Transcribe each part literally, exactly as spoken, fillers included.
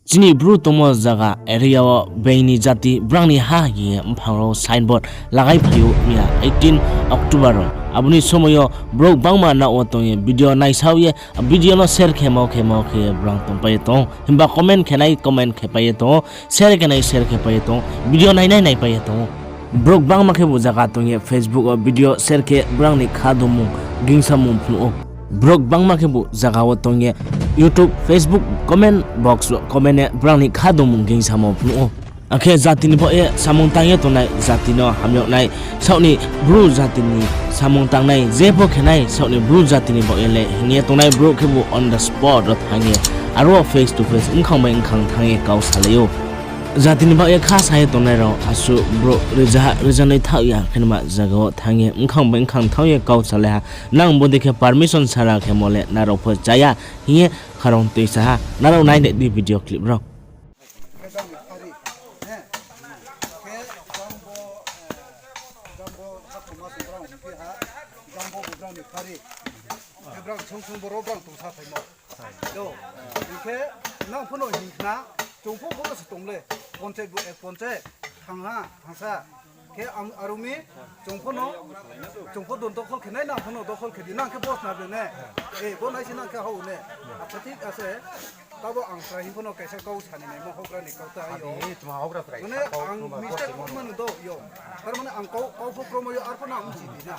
Chini Bru tongmo zaga area wo being ni jati brang ni ha hing ye mphang rao signboard lagai phai ou miya eighteen October wo. Abo ni somoi yo brouh bangma nouh wo tong ye video naisao ye, video no share khemo khemo khe brang tongpai ye tong ou. Himba comment khenai comment khepai ye tong ou, share khenai share khepai ye tong ou, video nainai naipai ye tong ou. Brouh bangma khebu zaga tong ye Facebook wo video share khe brang ni kha domung gingsamung phnuh ou. Brouh bangma khebu zaga wo tong ye YouTube, Facebook comment box wo comment ye brang ni kha domung gingsamung phnuh ou. Akhe jati ni baoh ye samung tang ye tongnai, jati no hamyag nai, saoh ni Bru jati ni samung tangnai, jepho khenai saoh ni Bru jati ni baoh ye le hing ye tongnai brouh khebu on the spot wo thanng ye, aro wo face to face, bkhang bai bkhang thanng ye kau salai ou. Jati ni baoh ye kha sa ye tongnai rao asuh brouh reja, reja noi thaoh ya khe nma zaga wo thanng ye bkhang bai bkhang thanng ye kau salai ha. Nang bodei khe permission sara khemo le nrao pho cha ya hing ye kharong tuisa ha. Nrao nai nai di video clip rao. Khe jang ni phari, he, khe jang bo, eh, jang bo hakhoma se brang hingphi ha, jang bo bo brang ni phari. Khe brang sung sung boro brang tongsa phaimo. Do, hing khe nang pho no hing khna, chung pho boro se tong le, panchayat bo, eh, panchayat, thangha, thangsa. Khe ang aro mi, chung pho no, chung pho don dokhol khe nai, nang pho no dokhol khe di, nang khe boss na be ne. Eh, bo nai se nang khe hao ne. Acha thik ase, tabo ang chrai hing pho no kaisa kau sani naimo houhgra ni kau ta yo. Mane ang mistake khe manu do yo. Tar mane ang kau, kau pho kromo yo, arpho nang mchi di na.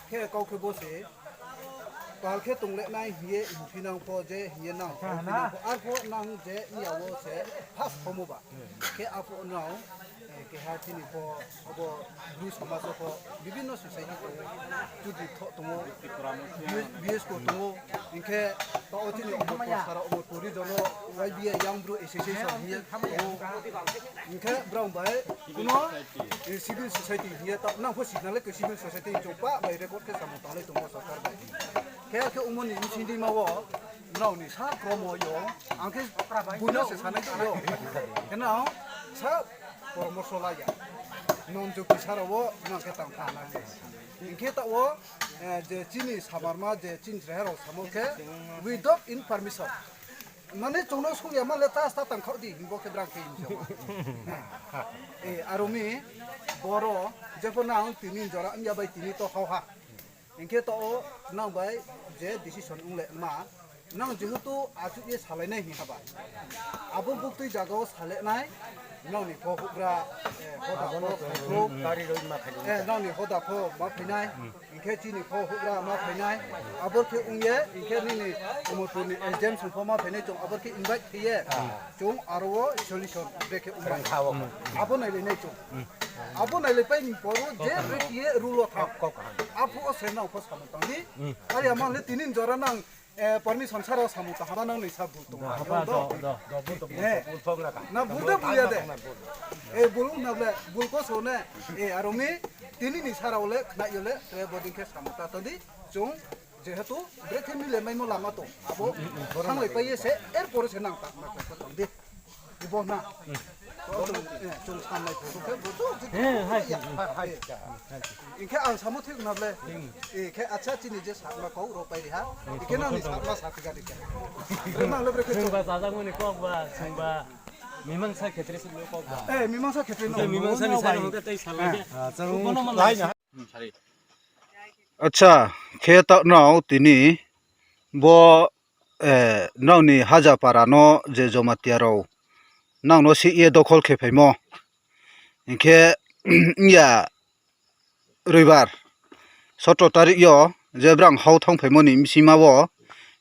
Khe kau khe bo se. Pal khe tong le nai hing ye hingphi nang pho je hing ye nang pho hingphi nang pho, arpho nang je iya wo se first khomo ba. Khe arpho nang, eh, keha chini pho, abo Bru somaj wo pho, bibhinno society tong ou, chudri tho tong ou, B S, B S ko tong ou, hing khe taoh wo chini Omorpur sara Omorpur region wo Y B A Young Bru Association hing ye tong ou. Hing khe brang bai kuno, eh, civil society hing ye ta, nang pho signal le khe civil society hing chung pa bai record khe samung tanglai tong ou sorkar bai. Khe khe ongmo ni bsing di ma wo, nrao ni sa kromo yo, ang khe buino se sanai yo. Khe nrao sa poramorso la ya. Non jukti sara wo nang khe tang pha na. Hing khe taoh wo, eh, je chini samarma, je chini chrai rao samo khe, without information. Mane chung no sung ya ma le ta sta tang khaoh di, hing bo khe brang khe hing se ma. Eh, aro mi, boro, jepho nang tini jora mya bai tini to hao ha. Hing khe taoh wo nang bai je decision ong le ma, nang jehetu achouh ye salai nai hing ha ba. Abo buktui zaga wo salai nai, nrao ni pho houhgra, eh, hoda pho, eh, nrao ni hoda pho ma phai nai. Hing khe chini pho houhgra ma phai nai. Abor khe ong ye, hing khe nini Omorpur ni S D M song pho ma phai nai, chung abor khe invite khe ye. Chung aro wo solution brekhe ong nai. Abo nailai nai chung. Abo nailai pai ni poro je brekhe ye rule wo thanng. Aphuh wo se nang pho samung tang di. Are ya mang le tini jora nang, eh, permission sara samung tang ha ba nang ni sa bul tong ha. Na bul de bul ya de. Eh, bul ong na ble, bul ko so ne. Eh, aro mi, tini ni sara wo le, khna yo le, tre bodei khe samung ta tong di. Chung, jehetu, brekhe mile maimo lama tong. Abo, thanglai pai ye se, er pore se nang ta, ma tong tong di. Ibo na. Chung, eh, chung samlai tong khe, bo to, hing khe ang samo thik na ble. Eh, khe acha chini je sakma kau ro pai ri ha. Hing khe nang ni sakma sa thik di khe. Nang le brekhe chung ba jajak mani kok ba, chung ba mimangsa khetre se kok ba. Eh, mimangsa khetre no. Mimangsa ni sa no tei salai. Acha, khe taoh nrao tini bo, eh, nrao ni Hajapara no je Jomatia rao nang no sih ye dokhol khe phaimo. Hing khe, ya, Roibar, sotro tarik yo je brang hao thanng phaimo ni bsima wo,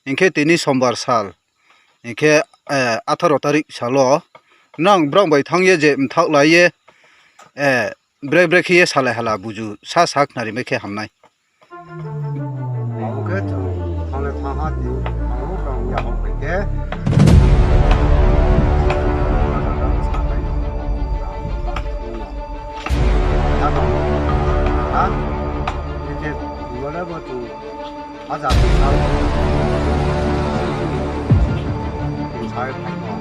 hing khe tini Sombar sal, hing khe, eh, atharo tarik sal wo, nang brang bai thanng ye je mthaoh lai ye, eh, bre bre khe ye salai hala buju sa sa khnari mai khe ham nai. Abo khe chung thanng le thanng ha di, ang bo brang ya hao pai khe. Ha? Hing khe, bo le bo chung Aja ni sal, ni sal phaimo,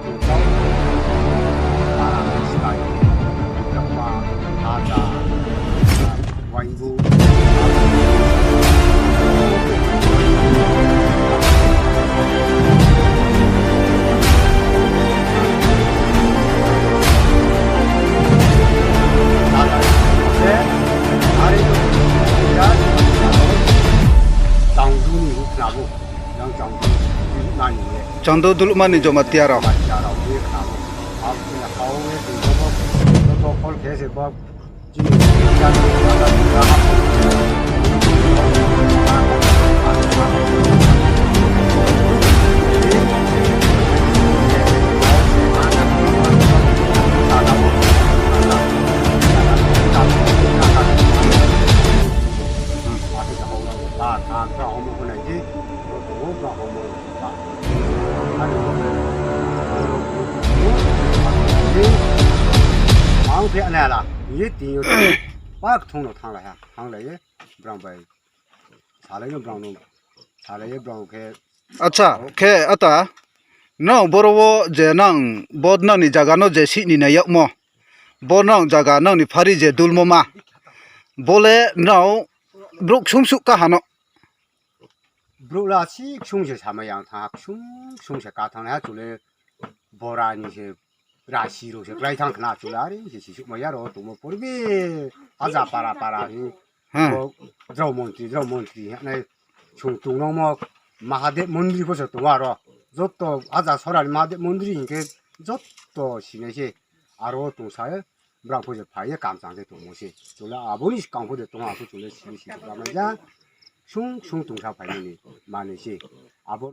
chung tau, para ni slái, jokma, aja, waingbu, Ndo dulma ni Jamatia rao. Ang phe nai la, ye tin yo, pa kthung no thanglai ha, thanglai ye, brang bai, salai no brang no, salai ye brang khe. Acha, khe ata, nrao boro wo je nang, bo nang ni zaga no je sih ni nai yagmo, bo nang zaga nang ni phari je dulmo ma, bo le nrao brouh ksung suh kaha no. Brouh la si ksung se samai yang thanng ha, ksung ksung se ka thanng ha, chung le bora ni se rasi rao se klái thanng khna chung le are se sisuhmai ya rao tongmo poribe, aja para para hing, bo drao montri, drao montri hing nai chung tongnangmo Mahadev mondri pho se tong aro. Joto aja sora ni Mahadev mondri hing khe joto sinai se. Aro tong sa ye, brang pho se phai ye kamchang se tongmo se. Chung le abo ni skang pho de tong ha pho chung le sini si tongmai ya. Ksung ksung tongsa phainai ni manoi se. Abo